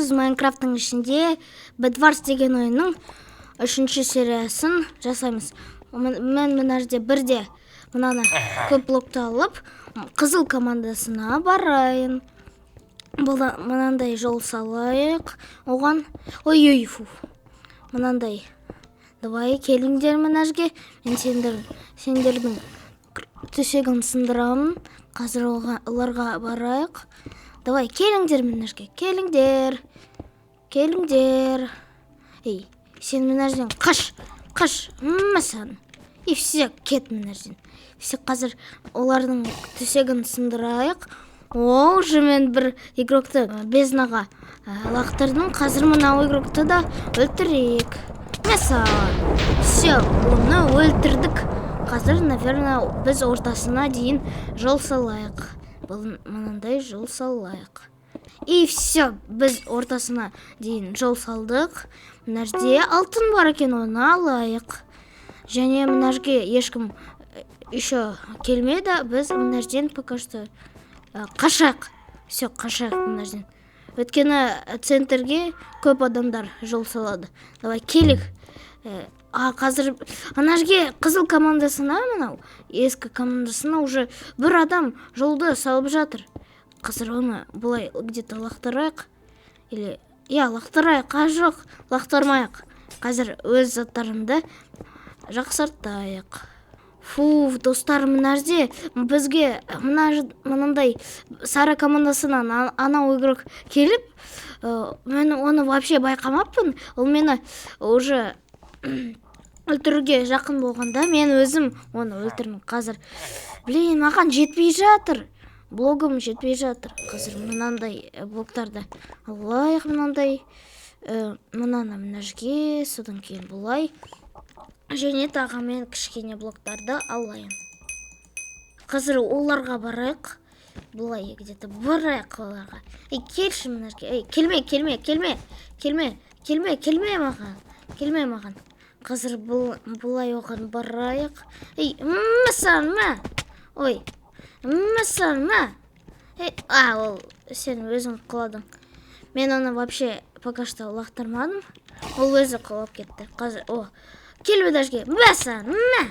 Біз Майнкрафттың ішінде Bedwars деген ойынның үшінші сериясын жасаймыз. Мен мына жерде бірде мынаны көп блокты алып, қызыл командасына барайын. Бұл мынандай жол салайық. Оған, ой, ой, фу. Мынандай. Давай, келіңдер мына жерге. Мен сендердің төсегін сындырамын. Қазір оларға барайық. Давай, келіңдер мына жерге. Келіңдер. Келіңдер. Ей, сен мына жерден қаш. Қаш. Мәсән. И все, кет мына жерден. Все, қазір олардың төсегін сындырайық. О, уже мен бір игрокты безднаға лақтырдым. Қазір мынау игрокты да өлтірейік. Мәсән. Все, оны өлтірдік. Қазір, наверное, біз ортасына дейін жол салайық. Бұл мынандай жол салайық. И все, біз ортасына дейін жол салдық. Мына жерде алтын бар екен, оны алайық. Және мына жерге ешкім еще келмеді. Біз мына жерден пока что қашайық. Все, қашайық мына жерден. Өйткені центрге көп адамдар жол салады. Давай, келік. А қазір ана жерге қызыл командасына, мынау ескі командасына уже бір адам жолды салып жатыр. Қазір оны былай где-то лақтырайық. Или, иә, лақтырайық. А, жоқ, лақтырмайық. Қазір өз заттарымды жақсартайық. Фу, достар, мына жерде бізге мынандай сары командасынан анау игрок келіп, мен оны вообще байқамаппын. Ол мені уже өлтіруге жақын болғанда, мен өзім оны өлтірдім. Қазір, блин, маған жетпей жатыр. Блогым жетпей жатыр. Қазір мынандай блоктарды алайық, мынандай мынаны мына жерге, содан кейін былай. Және тағы мен кішкене блоктарды алайын. Қазір оларға барайық. Былай где-то барайық оларға. Ей, келші мына жерге. Ей, келме, келме, келме, келме, келме, келме маған. Келме маған. Қазір бұл былай оған барайық. Ей, мәсән, мә. Ой, мәсән, мә. Ей, а, ол сен өзің құладың. Мен оны вообще пока что лақтырмадым. Ол өзі құлап кетті. Қазір, о, кел мына жерге. Мәсән, мә,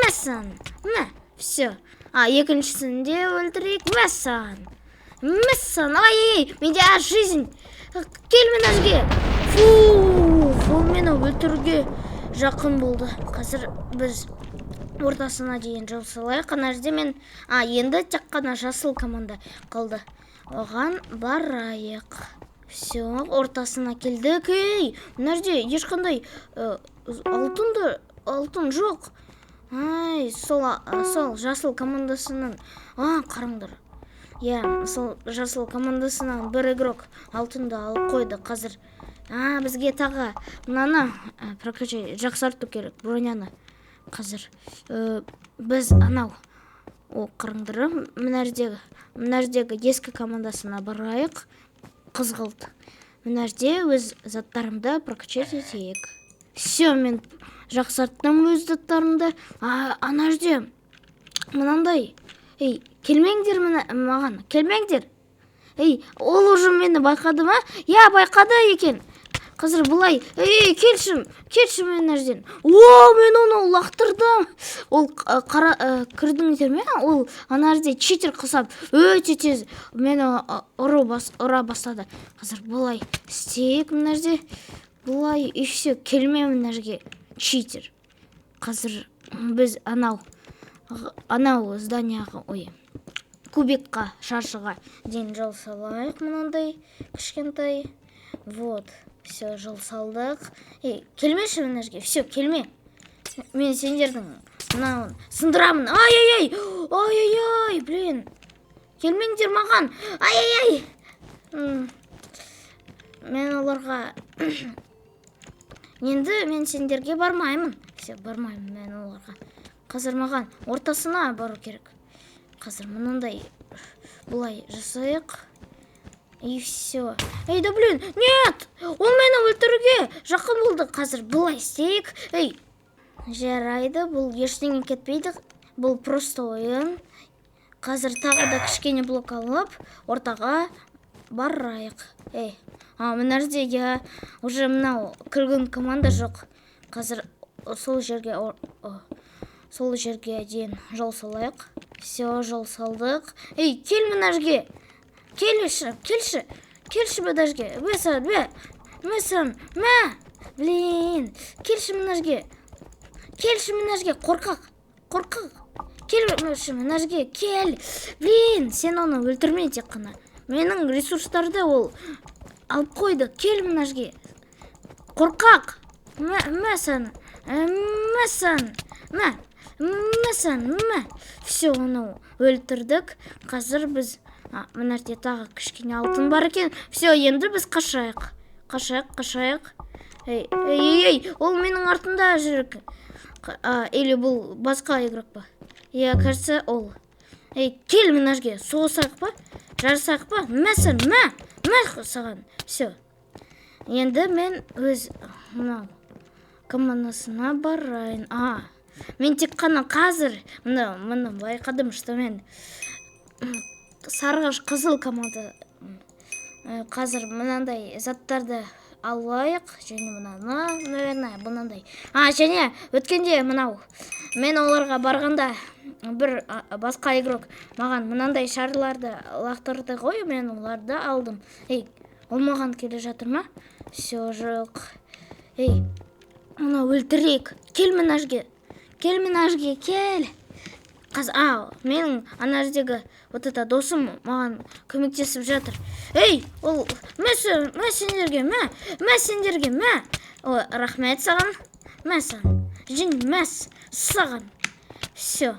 мәсән, мә. Все. А, екіншісін де өлтірейік. Мәсән, мәсән. Ай, ай, менде аз жизнь. Кел мына жерге. Фу, ол мені өлтіруге жақын болды. Қазір біз ортасына дейін жол салайық. Ана жерде мен, а, енді тек қана жасыл команда қалды. Оған барайық. Все, ортасына келдік. Ей, мына жерде ешқандай алтын да алтын жоқ. Ай, сол жасыл командасының, а, қараңдар. Иә, сол жасыл командасынан бір игрок алтынды алып қойды. Қазір, а, бізге тағы мынаны прокачать, жақсарту керек броняны. Қазір біз анау, о, қараңдар, мына жердегі ескі командасына барайық. Қызғылт. Мына жерде өз заттарымды прокачать етейік. Все, мен жақсарттым өз заттарымды. А, ана жерде мынандай. Ей, келмеңдер мына маған, келмеңдер. Ей, ол уже мені байқады ма? Иә, байқады екен. Қазір былай, ей, келші, келші мына жерден. О, мен оны лақтырдым. Ол қара, кірдіңдер ме? Ол ана жерде читер құсап, өте тез мені ұра бастады. Қазір былай істейік мына жерде. Былай, и все, келме мына жерге, читер. Қазір біз анау зданияға, ой, кубикқа, шаршыға дейін жол салайық мынандай кішкентай. Вот, все, жол салдық. Ей, келмеші мына жерге, все, келме. Мен сендердің мынауын сындырамын. Ай-ай-ай, ай-ай-ай, блин. Келмеңдер маған. Ай-ай-ай. Мен оларға енді мен сендерге бармаймын. Все, бармаймын мен оларға. Қазір маған ортасына бару керек. Қазір мынандай былай жасайық. И все. Эй, да блин, нет! Ол мені өлтіруге жақын болды. Қазір былай істейік. Ей, жарайды, бұл ештеңе кетпейді. Бұл просто ойын. Қазір тағы да кішкене блок алып, ортаға барайық. Ей, А, мына жерде, иә, уже мынау күлгін команда жоқ. Қазір сол жерге дейін жол салайық. Все, жол салдық. Ей, кел мына жерге. Келші, келші, келші мына жерге. Мә саған, мә, мә саған, мә. Блин, келші мына жерге. Келші мына жерге, қорқақ, қорқақ. Келші мына жерге, кел. Блин, сен оны өлтірме тек қана. Менің ресурстарды ол алып қойды. Кел мына жерге. Қорқақ. Мә, мә саған. Мә саған. Мә. Мә саған, мә. Все, оны өлтірдік. Қазір біз мына жерде тағы кішкене алтын бар екен. Все, енді біз қашайық. Қашайық, қашайық. Ей, ей, ей, ол менің артымда жүр. Или бұл басқа игрок па? Иә, кажется, ол. Ей, кел мына жерге, соғысайық па? Жарысайық па? Мә саған, мә, мә саған. Все. Енді мен өз мынау командасына барайын. А, мен тек қана қазір мына байқадым, что мен сарғыш қызыл команда. Қазір мынандай заттарды алайық және мынаны, наверное, мынандай. А, және өткенде мынау мен оларға барғанда бір басқа игрок маған мынандай шарларды лақтырды ғой, мен оларды алдым. Ей, ол маған келе жатыр ма? Все, жоқ. Ей, оны өлтірейік. Кел мына жерге, кел мына жерге, кел. Қазір, а, менің ана жердегі вот это досым маған көмектесіп жатыр. Ей, ол, мә, мә сендерге, мә, мә сендерге, мә. Ой, рахмет саған. Мә саған және мә саған. Все,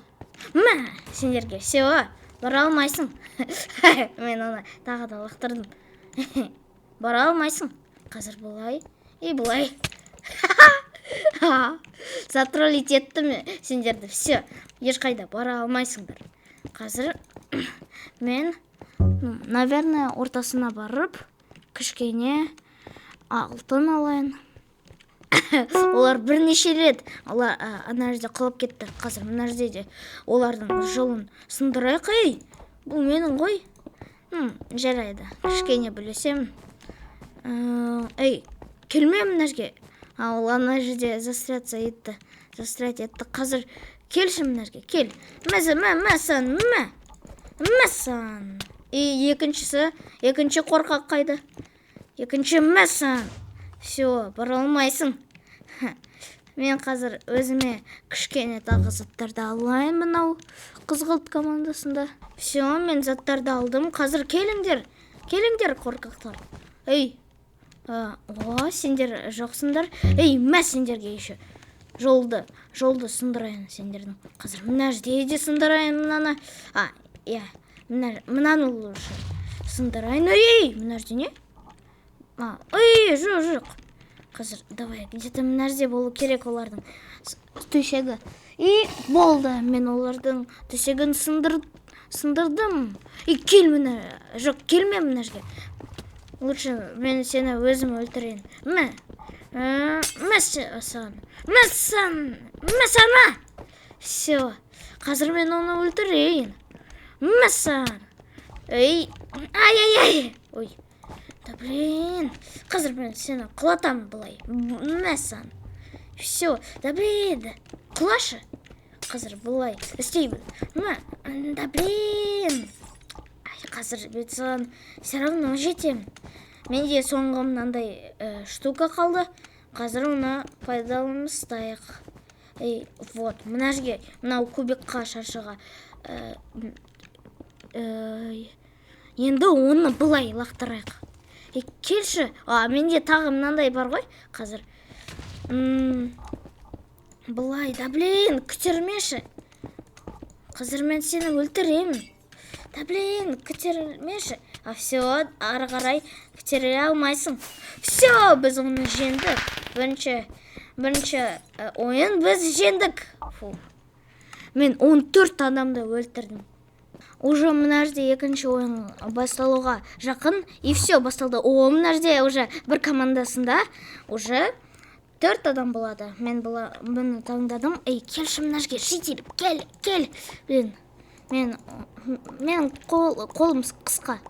мә сендерге. Все, бара алмайсың. Мен оны тағы да лақтырдым. Бара алмайсың. Қазір былай и былай затроллить еттім сендерді. Все, ешқайда бара алмайсыңдар. Қазір мен, наверное, ортасына барып кішкене алтын алайын. Олар бірнеше рет, олар ана жерде құлап кетті. Қазір мына жерде де олардың жолын сындырайық. Ей, бұл менің ғой. Жарайды, кішкене бөлесемін. Ей, келме мына жерге. А, ол ана жерде застряться етті, застрять етті. Қазір келші мына жерге, кел. Мә, мә, мә саған, мә, мә саған. И екіншісі, екінші қорқақ қайда? Екінші, мә саған. Все, бара алмайсың. Мен қазір өзіме кішкене тағы заттарды алайын мынау қызғылт командасында. Все, мен заттарды алдым. Қазір келіңдер, келіңдер, қорқақтар. Ей, о, сендер жоқсыңдар. Ей, мә сендерге еще. Жолды сындырайын сендердің. Қазір мына жерде де сындырайын мынаны. А, иә, мынаны лучше сындырайын. Ей, мына жерде не? А, ей, жоқ, жоқ. Қазір, давай, где-то мына жерде болу керек олардың төсегі. И болды, мен олардың төсегін сындырдым. И кел мына, жоқ, келме мына жерге. Лучше мен сені өзім өлтірейін. Мә, мә саған, мә саған, мә саған. Все, қазір мен оны өлтірейін. Мә саған. Ей, ай, ай, ай. Ой, да блин. Қазір мен сені құлатамын былай. Мә саған. Все, да блин. Құлашы. Қазір былай істеймін. Мә, да блин. Ай, қазір мен саған все равно жетемін. Менде соңғы мынандай штука қалды. Қазір оны пайдаланыстайық. Ей, вот, мына жерге, мынау кубикқа, шаршыға. Енді оны былай лақтырайық. Ей, келші. А, менде тағы мынандай бар ғой. Қазір. Былай, да блин, күтермеші. Қазір мен сені өлтіремін. Да блин, күтермеші. А, все, ары қарай күтере алмайсың. Все, біз оны жеңдік. Бірінші ойын біз жеңдік. Фу. Мен 14 адамды өлтірдім. Уже мына жерде екінші ойын басталуға жақын. И все, басталды. О, мына жерде уже бір командасында уже төрт адам болады. Мен бұны таңдадым. Ей, келші мына жерге, житель, кел, кел. Блин, менің қолым қысқа.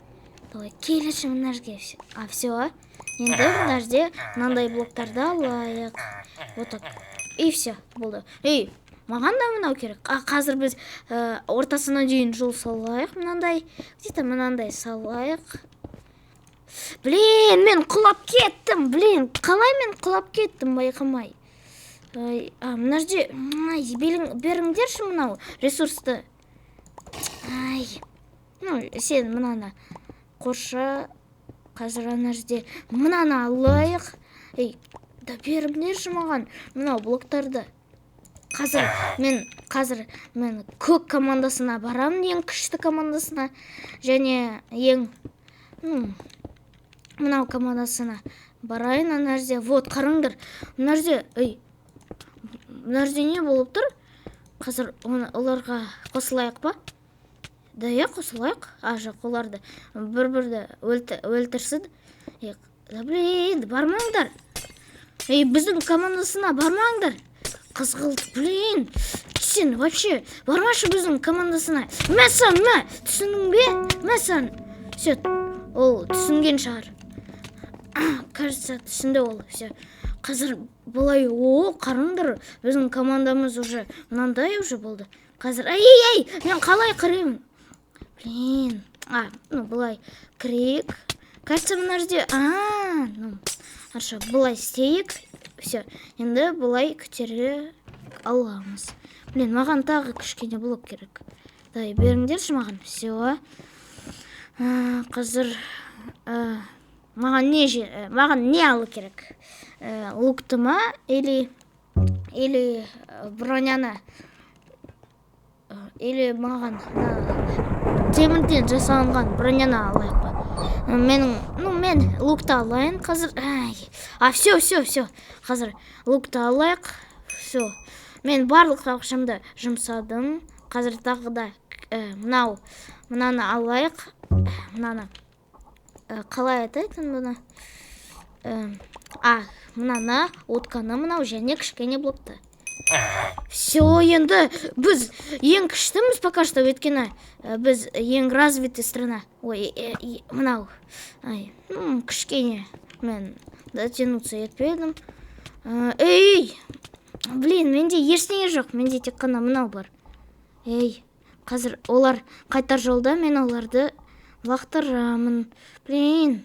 Давай, келші мына жерге. А, все. Енді мына жерде мынандай блоктарды алайық. Вот так. И все, болды. Ей, маған да мынау керек. А қазір біз ортасына дейін жол салайық мынандай. Где-то мынандай салайық. Блин, мен құлап кеттім. Блин, қалай мен құлап кеттім байқамай? Ай, а, мына жерде, ай, беріңдерші мынау ресурсты. Ай, ну, сен мынаны қорша. Қазір ана жерде мынаны алайық. Ей, да беріңдерші маған мынау блоктарды. Қазір мен көк командасына барамын, ең күшті командасына және ең, ну, мынау командасына барайын ана жерде. Вот, қараңдар, мына жерде, ей, мына жерде не болып тұр? Қазір оны оларға қосылайық па? Да, иә, қосылайық. А, жоқ, оларды бір бірді өлтірсін. Ей, да блин, бармаңдар. Ей, біздің командасына бармаңдар. Қызғылт, блин, сен вообще бармашы біздің командасына. Мә саған, мә, түсіндің бе? Мә саған. Все, ол түсінген шығар, кажется, түсінді ол. Все, қазір былай. О, қараңдар, біздің командамыз уже мынандай уже болды қазір. Ай, ай, ай, мен қалай кіремін? Блин, а, ну, былай кірейік. Кажется, мына жерде, а, ну хорошо, былай істейік. Все, енді былай көтере аламыз. Блин, маған тағы кішкене блок керек. Давай, беріңдерші маған. Все, қазір маған не алу керек? Лукты ма или броняны? Или маған мына темірден жасалынған броняны алайық па? Менің, ну, мен лукты алайын қазір. Ай, а, все, все, все, қазір лукты алайық. Все, мен барлық ақшамды жұмсадым. Қазір тағы да мынау, мынаны алайық. Мынаны қалай атайтын бұны? А, мынаны, утканы, мынау және кішкене блокты. Все, енді біз ең күштіміз пока что, өйткені біз ең развитый страна. Ой, мынау, ай, кішкене мен дотянуться етпедім. Ей, блин, менде ештеңе жоқ, менде тек қана мынау бар. Ей, қазір олар қайтар жолда мен оларды лақтырамын. Блин,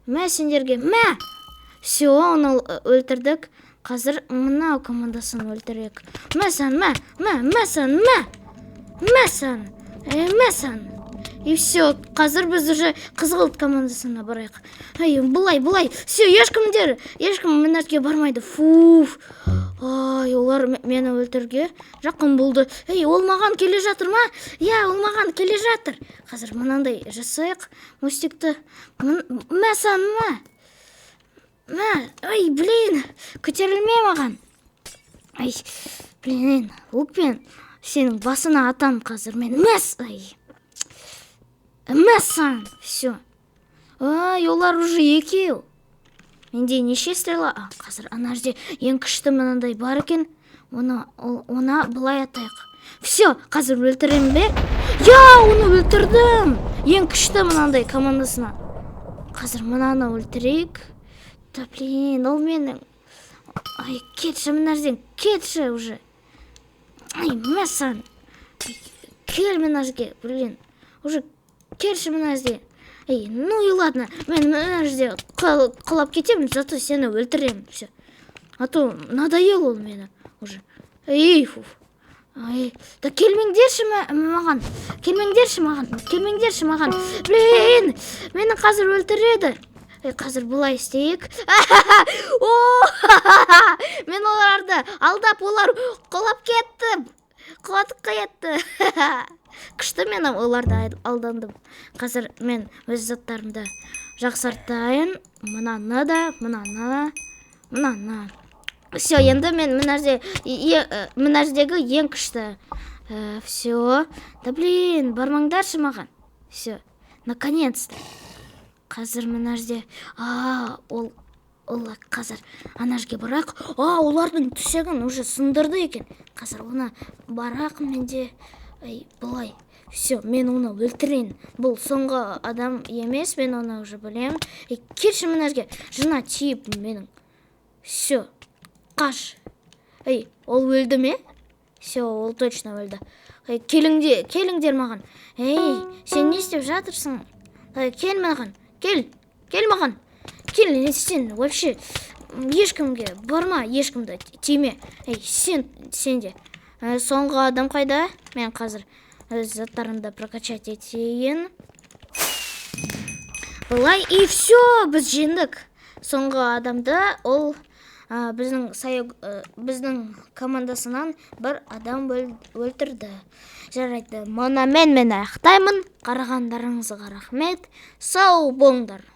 мә сендерге, мә. Все, оны өлтірдік. Қазір мынау командасын өлтірейік. Мә саған, мә, мә, мә саған, мә, мә саған, мә саған. И все, қазір біз уже қызғылт командасына барайық. Ай, былай, былай. Все, ешкім мына жерге бармайды. Фуф, ай, олар мені өлтіруге жақын болды. Ей, ол маған келе жатыр ма? Иә, ол маған келе жатыр. Қазір мынандай жасайық мостикті. Мә саған, мә, мә. Ай, блин, көтерілме маған. Ай, блин, лукпен сенің басына атам қазір мен. Мәс, ай, мә саған. Все, ай, олар уже екеу. Менде неше стрела? А, қазір ана жерде ең күшті мынандай бар екен. Оны оны былай атайық. Все, қазір өлтіремін бе? Я оны өлтірдім, ең күшті мынандай командасына. Қазір мынаны өлтірейік. Да блин, ол менің, ай, кетші мына жерден, кетші уже. Ай, мә саған, кел мына жерге. Блин, уже келші мына жерге. Ей, ну и ладно, мен мына жерде құлап кетемін, зато сені өлтіремін. Все, а то надоел ол мені уже. Ей, фу, ай, да келмеңдерші маған, келмеңдерші маған, келмеңдерші маған. Блин, мені қазір өлтіреді. Ей, қазір былай істейік. О, мен оларды алдап, олар құлап кетті, құлатып кетті. Күшті, мен оларды алдандым. Қазір мен өз заттарымды жақсартайын. Мынаны да, мынаны, мынаны. Все, енді мен мына жерде мына жердегі ең күшті. Все, да блин, бармаңдаршы маған. Все, наконец то. Қазір мына жерде, а, ол қазір ана жерге барайық. А, олардың төсегін уже сындырды екен. Қазір оны барайық. Менде, ай, былай. Все, мен оны өлтірейін. Бұл соңғы адам емес, мен оны уже білемін. Ей, келші мына жерге, жына тиіп менің. Все, қаш. Ей, ол өлді ме? Все, ол точно өлді. Ей, келіңде, келіңдер маған. Ей, сен не істеп жатырсың? Ей, кел маған, кел, кел маған. Кел, сен вообще ешкімге барма, ешкімді тиме. Ей, сен, сен де. Соңғы адам қайда? Мен қазір өз заттарымды прокачать етейін. Былай, и все, біз жеңдік. Соңғы адамды ол біздің командасынан бір адам өлтірді. Жарайды, мұнымен мен аяқтаймын. Қарағандарыңызға рахмет. Сау болыңдар.